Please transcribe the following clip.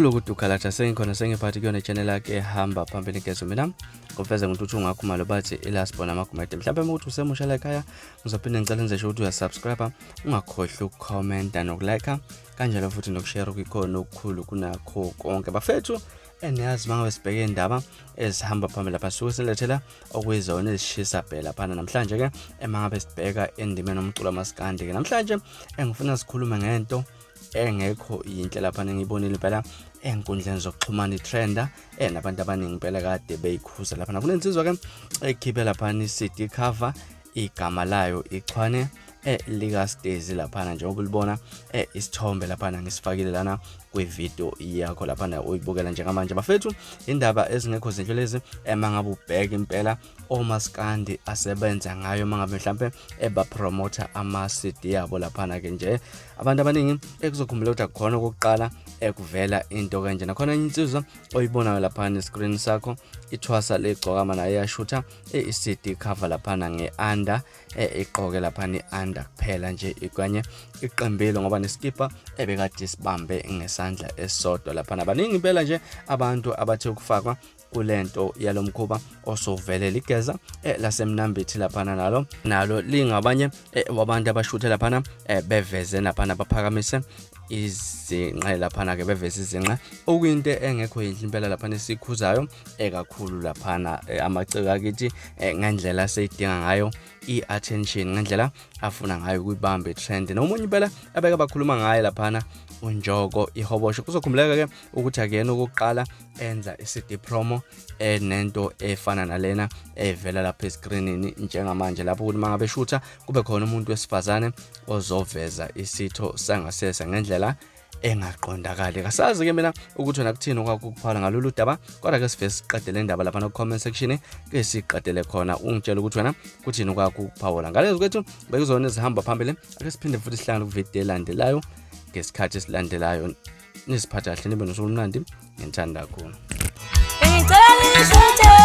Ulukudu Khalatha sengikhona sengiphathi kuyona channel yakhe ehamba phambili ngezo mina ngofeza ngokuthi ungakhumalo bathi ilasibona amagumede mhlawumbe uma ukuthi usemusha la ekhaya ngizophinde ngicela nje ukuthi uyasubscribe ungakhohlwa ukukhomenta nokulike kanjalo futhi nokushare kuyikhona okukhulu kunakho konke bafethu. Eniyazi mangabe sibheke indaba ezihamba phambili lapha suke silethela okuyizona ezishisa bhe laphana namhlanje ke emangabe sibheka endimeni omculo amaskandi ke namhlanje engifuna sikhulume ngento engekho yinhle laphana engiyibonile impela enkundleni zokuxhumana itrenda nabantu abaningi impela kade beyikhuza laphana. Kunensizwa ke ekhiphe laphana i-CD cover, igama layo ichwane lika Stezi laphana, njengoba ulibona isithombe laphana ngisifakile lana kwivideo yakho laphana uyibukela njengamanje. Bafethu, indaba ezingekho zinhle lezi ema ngabe ubheka impela omaskandi asebenza ngayo mangabe mhlambe eba promoter ama CD yabo laphana ke nje. Abantu abaningi ekuzokhumbula ukuthi akukhona okokuqala ekuvela into kanje. Nakhona insizwa oyibonayo laphana escreen sakho ithwasa legcokama naye yashutha i-CD cover laphana nge-under, igqoke laphana i-under kuphela nje ikanye iqembile ngoba neskipa ebekade sibambe ngesandla esisodwa laphana. Baningi impela nje abantu abathe ukufakwa kulento yalomkhuba osovelela igeza lasemnambithi laphana, nalo lingabanye wabantu abashuthe laphana beveze laphana baphakamise izinqe laphana ke, beveze izinqe, okuyinto engekho yinhle impela laphana esikhuzayo ekakhulu laphana amaciko akithi ngendlela seyidinga ngayo i-attention, ngendlela afuna ngayo ukuyibamba i-trend. Nomunye impela abeke bakhuluma ngaye laphana uNjoko Ihobosho, kuzokhumbuleka ke ukuthi akuyena okokuqala enza i-CD promo enento efana nalena evela lapha escreenini njengamanje, lapho ukuthi mangabe shutha kube khona umuntu wesifazane ozoveza isitho sangasese ngendlela engaqondakali. Kasazi ke mina ukuthi wena kuthini okwakho ukuphala ngalolu daba, kodwa ke sivele siqedele indaba lapha no comment section, ke siqedele khona ungitshela ukuthi wena kuthini okwakho ukuphawula ngalezo kwethu. Bekuzona ezihamba phambili, ake siphinde futhi sihlangane kuvidiyo elandelayo ngesikhathi esilandelayo. Niziphathe kahle, nibe nosuku olumnandi, ngithanda kakhulu. Ngicela nishuthe.